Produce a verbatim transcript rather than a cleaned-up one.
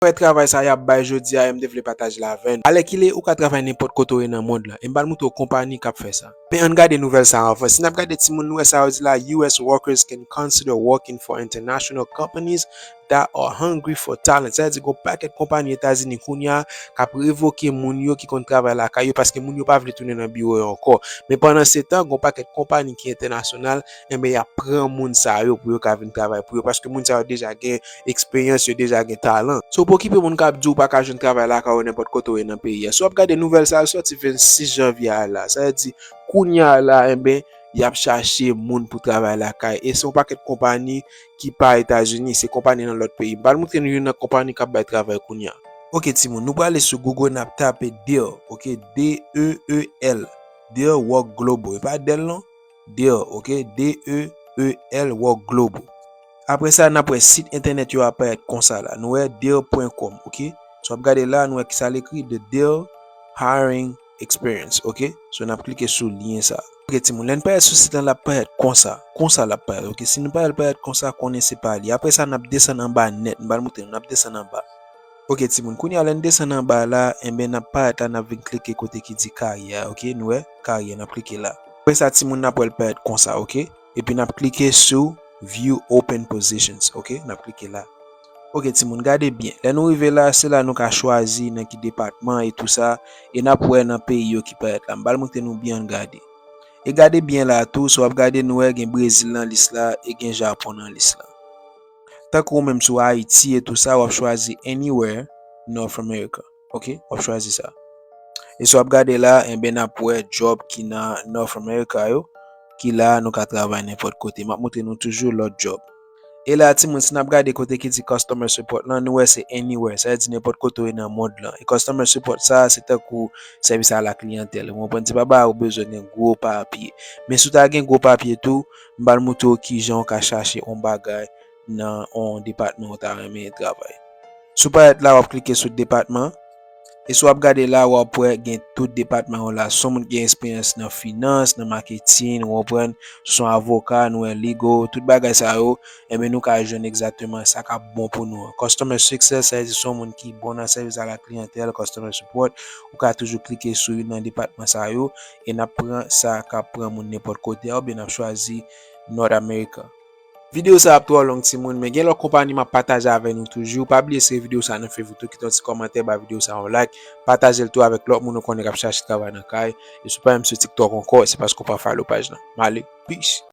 Wè travay sa y ap bay jodi a, e m te vle pataje l avè nou. Alèkile, ou ka travay nenpòt kote w ye nan mond lan, e m pral montre w konpayi k ap fè sa. Men ann gade nouvèl sa a anvan. Si n ap gade timoun, nou wè sa yo di la, U S workers can consider working for international companies that are hungry for talent. Sa vle di, gon pakèt konpayi Etazini kounye a k ap revoke moun yo ki konn travay lakay yo, paske moun yo pa vle tounen nan biwo yo ankò. Men pandan se tan, gon pakèt konpayi ki entènasyonal, enben, y ap pran moun sa yo pou yo ka vin travay pou yo, paske moun sa yo deja gen eksperyans, yo deja gen talan. So, pa okipe moun k ap di w pa ka jwenn travay lakay ou nenpòt kote w ye nan peyi a. Si w ap gade nouvèl sa a, l sòti vennsis janvye a la. Sa vle di, kounye a la, enben, y ap chache moun pou travay lakay. E se yon pakèt konpayi ki pa Etazini, se konpayi nan lòt peyi. M pral montre nou youn nan konpayi k ap bay travay kounye a. Oke, timoun, nou prale sou Google, n ap tape Deel, oke, D E E L, Deel Work Global. E pa Dell non, Deel, oke, D E E L Work Global. Apre sa, n ap wè sit entènèt yo ap parèt konsa la. Nou wè deel pwen kòm, oke? So, w ap gade la, nou wè kisa l ekri, The Deel Hiring Experience, oke? So, n ap klike sou lyen sa. Oke, timoun, lè n parèt sou sit lan, l ap parèt konsa. Konsa l ap parèt, oke? Si nou pa wè l parèt konsa, konnen se pa li. Apre sa, n ap desann anba nèt. M pral montre nou, n ap desann anba. Oke, timoun, kounye a, lè n desann anba la, enben, n ap parèt la, n ap vin klike kote ki di karyè, oke? Nou wè, karyè, n ap klike la. Apre sa, timoun, n ap wè l parèt konsa, oke? Epi n ap klike sou View Open Positions, oke? N ap klike la. Oke, timoun, gade byen. Lè nou rive la, se la nou ka chwazi nan ki depatman e tou sa, e n ap wè nan peyi yo ki parèt la. M pral montre nou byen, ann gade. E gade byen la tou, si w ap gade, nou wè gen Brezil nan lis la, e gen Japon nan lis la. Tankou ou menm sou Ayiti e tou sa, w ap chwazi Anywhere North America. Oke, w ap chwazi sa. E si w ap gade la, enben, n ap wè job ki nan North America yo, ki la nou ka travay nenpòt kote. M ap montre nou toujou lòt job. E la, timoun, si n ap gade kote ki di Customer Support lan, nou wè se Anywhere. Sa vle di nenpòt kote w ye nan mond lan. E Customer Support sa, se tankou sèvis a la kliyantèl. Ou konprann? Se pa bagay ou bezwen gen gwo papye. Men si w ta gen gwo papye tou, m pral montre w kijan w ka chache yon bagay nan yon depatman ou ta renmen travay. Si w parèt la, w ap klike sou depatman. E si w ap gade la, w ap wè gen tout depatman yo la. Si yon moun gen eksperyans nan finans, nan maketin, ou konprann, si w se yon avoka, nou wè legal, tout bagay sa yo, enben, nou ka jwenn egzakteman sa k ap bon pou nou an. Customer Success, sa vle di si yon moun ki bon nan sèvis a la kliyantèl, Customer Support, ou ka toujou klike sou youn nan depatman sa yo, e n ap pran sa k ap pran moun nenpòt kote a, oubyen n ap chwazi North America. Videyo sa ap twò long, timoun, men gen lòt konpayi m ap pataje avè nou toujou. Pa bliye, si videyo sa nan favor ou, kite yon ti kòmantè, ba videyo sa yon like, pataje l tou avèk lòt moun ou konnen k ap chache travay nan kay. E si w pa menm sou TikTok ankò, se paske w pa follow paj lan. M ale, peace.